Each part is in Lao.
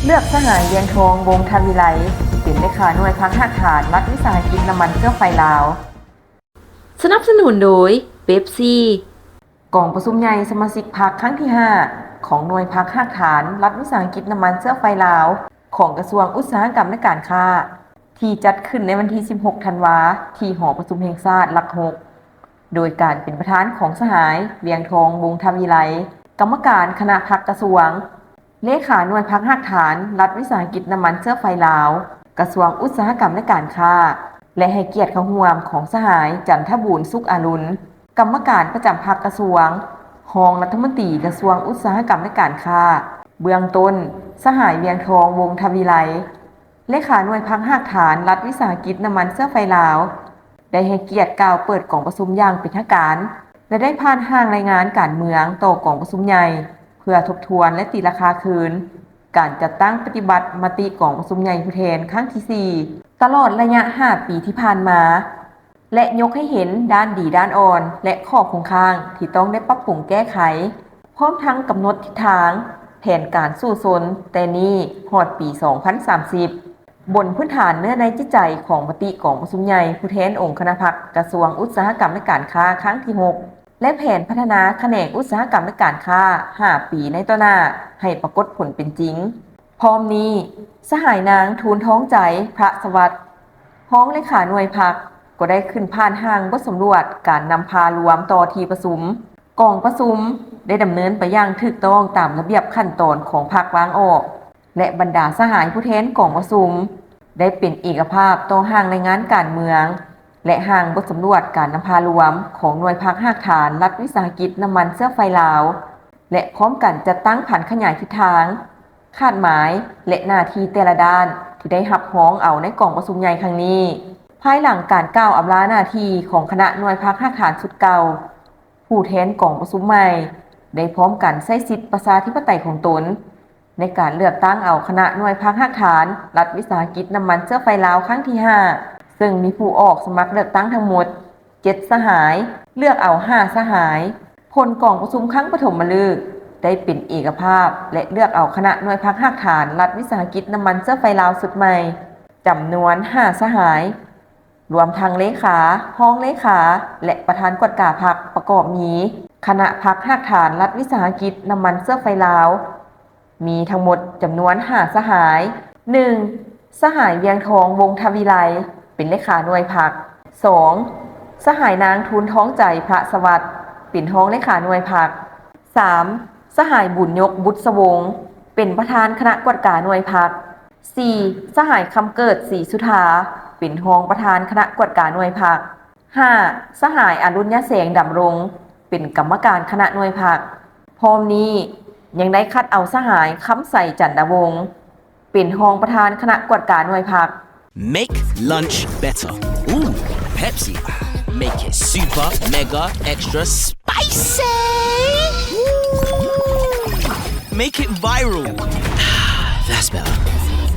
ເລືອກສະຫາຍ ວຽງທອງ ວົງທະວິໄລ ເປັນເລຂາໜ່ວຍພັກຮາກຖານ ລັດວິສາຫະກິດນ້ຳມັນເຊື້ອໄຟລາວ. ສະໜັບສະໜູນໂດຍ ເປັບຊີ. ກອງປະຊຸມໃຫຍ່ສະມາຊິກພັກຄັ້ງທີຫ້າ ຂອງໜ່ວຍພັກຮາກຖານ ລັດວິສາຫະກິດນ້ຳມັນເຊື້ອໄຟລາວ ຂອງກະຊວງອຸດສາຫະກຳ ແລະ ການຄ້າ ທີ່ຈັດຂຶ້ນໃນວັນທີສິບຫົກ ທັນວາ ທີ່ຫໍປະຊຸມແຫ່ງຊາດຫຼັກຫົກ ໂດຍການເປັນປະທານຂອງສະຫາຍ ວຽງທອງ ວົງທະວິໄລ ກຳມະການຄະນະພັກກະຊວງ, ເລຂາໜ່ວຍພັກຮາກຖານ ລັດວິສາຫະກິດນ້ຳມັນເຊື້ອໄຟລາວ ກະຊວງອຸດສາຫະກຳ ແລະ ການຄ້າ ແລະ ໃຫ້ກຽດເຂົ້າຮ່ວມຂອງສະຫາຍ ຈັນທະບູນ ສຸກອາລຸນ ກຳມະການປະຈຳພັກກະຊວງ, ຮອງລັດຖະມົນຕີກະຊວງອຸດສາຫະກຳ ແລະ ການຄ້າ. ເບື້ອງຕົ້ນ, ສະຫາຍ ວຽງທອງ ວົງທະວິໄລ ເລຂາໜ່ວຍພັກຮາກຖານ ລັດວິສາຫະກິດນ້ຳມັນເຊື້ອໄຟລາວ ໄດ້ໃຫ້ກຽດກ່າວເປີດກອງປະຊຸມຢ່າງເປັນທາງການ ແລະ ໄດ້ຜ່ານຮ່າງລາຍງານການເມືອງຕໍ່ກອງປະຊຸມໃຫຍ່ ເພື່ອທົບທວນ ແລະ ຕີລາຄາຄືນ ການຈັດຕັ້ງປະຕິບັດມະຕິກອງປະຊຸມໃຫຍ່ຜູ້ແທນຄັ້ງທີສີ່ ຕະຫຼອດໄລຍະຫ້າປີທີ່ຜ່ານມາ ແລະ ຍົກໃຫ້ເຫັນດ້ານດີດ້ານອ່ອນ ແລະ ຂໍ້ຄົງຄ້າງທີ່ຕ້ອງໄດ້ປັບປຸງແກ້ໄຂ, ພ້ອມທັງກຳນົດທິດທາງແຜນການສູ້ຊົນແຕ່ນີ້ຮອດປີສອງພັນສາມສິບ ບົນພື້ນຖານເນື້ອໃນຈິດໃຈຂອງມະຕິກອງປະຊຸມໃຫຍ່ຜູ້ແທນອົງຄະນະພັກກະຊວງອຸດສາຫະກຳ ແລະ ການຄ້າຄັ້ງທີຫົກ ແລະ ແຜນພັດທະນາຂະແໜງອຸດສາຫະກຳ ແລະ ການຄ້າຫ້າປີໃນຕໍ່ໜ້າໃຫ້ປາກົດຜົນເປັນຈິງ. ພ້ອມນີ້, ສະຫາຍນາງ ທູນທອງໃຈ ພະສະຫວັດ ຮອງເລຂາໜ່ວຍພັກ ກໍໄດ້ຂຶ້ນຜ່ານຮ່າງບົດສຳຫຼວດການນຳພາລວມຕໍ່ທີ່ປະຊຸມ. ກອງປະຊຸມໄດ້ດຳເນີນໄປຢ່າງຖືກຕ້ອງຕາມລະບຽບຂັ້ນຕອນຂອງພັກວາງອອກ ແລະ ບັນດາສະຫາຍຜູ້ແທນກອງປະຊຸມ ໄດ້ເປັນເອກະພາບຕໍ່ຮ່າງລາຍງານການເມືອງ ແລະ ຮ່າງບົດສຳຫຼວດການນຳພາລວມຂອງໜ່ວຍພັກຮາກຖານລັດວິສາຫະກິດນ້ຳມັນເຊື້ອໄຟລາວ ແລະ ພ້ອມກັນຈັດຕັ້ງຜັນຂະຫຍາຍທິດທາງ, ຄາດໝາຍ ແລະ ໜ້າທີ່ແຕ່ລະດ້ານທີ່ໄດ້ຮັບຮອງເອົາໃນກອງປະຊຸມໃຫຍ່ຄັ້ງນີ້. ພາຍຫຼັງການກ່າວອຳລາໜ້າທີ່ຂອງຄະນະໜ່ວຍພັກຮາກຖານຊຸດເກົ່າ, ຜູ້ແທນກອງປະຊຸມໃໝ່ໄດ້ພ້ອມກັນໃຊ້ສິດປະຊາທິປະໄຕຂອງຕົນ ໃນການເລືອກຕັ້ງເອົາຄະນະໜ່ວຍພັກຮາກຖານລັດວິສາຫະກິດນ້ຳມັນເຊື້ອໄຟລາວຄັ້ງທີຫ້າ ເຊິ່ງມີຜູ້ອອກສະໝັກເລືອກຕັ້ງທັງໝົດເຈັດສະຫາຍ, ເລືອກເອົາຫ້າສະຫາຍ. ຜົນກອງປະຊຸມຄັ້ງປະຖົມມະລຶກໄດ້ເປັນເອກະພາບ ແລະ ເລືອກເອົາຄະນະໜ່ວຍພັກຮາກຖານລັດວິສາຫະກິດນ້ຳມັນເຊື້ອໄຟລາວຊຸດໃໝ່ ຈຳນວນຫ້າສະຫາຍ, ລວມທັງເລຂາ, ຮອງເລຂາ ແລະ ປະທານກວດກາພັກ ປະກອບມີຄະນະພັກຮາກຖານລັດວິສາຫະກິດນ້ຳມັນເຊື້ອໄຟລາວ ມີທັງໝົດຈຳນວນຫ້າສະຫາຍ. ໜຶ່ງ ສະຫາຍ ວຽງທອງ ວົງທະວິໄລ ເປັນເລຂາໜ່ວຍພັກ. ສອງ ສະຫາຍນາງ ທູນທອງໃຈ ພະສະຫວັດ ເປັນຮອງເລຂາໜ່ວຍພັກ. ສາມ ສະຫາຍ ບຸນຍົກ ບຸດສະວົງ ເປັນປະທານຄະນະກວດກາໜ່ວຍພັກ. ສີ່ ສະຫາຍ ຄຳເກີດ ສີສຸທາ ເປັນຮອງປະທານຄະນະກວດກາໜ່ວຍພັກ. ຫ້າ ສະຫາຍ ອະລຸນຍະແສງ ດຳລົງ ເປັນກຳມະການຄະນະໜ່ວຍພັກ. ພ້ອມນີ້ຍັງໄດ້ຄັດເອົາສະຫາຍ ຄຳໃສ ຈັນດາວົງ ເປັນຮອງປະທານຄະນະກວດກາໜ່ວຍພັກ. Make lunch better. Ooh, Pepsi. Make it super, mega, extra spicy. Ooh. Make it viral. That's better.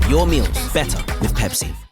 Your meals better with Pepsi.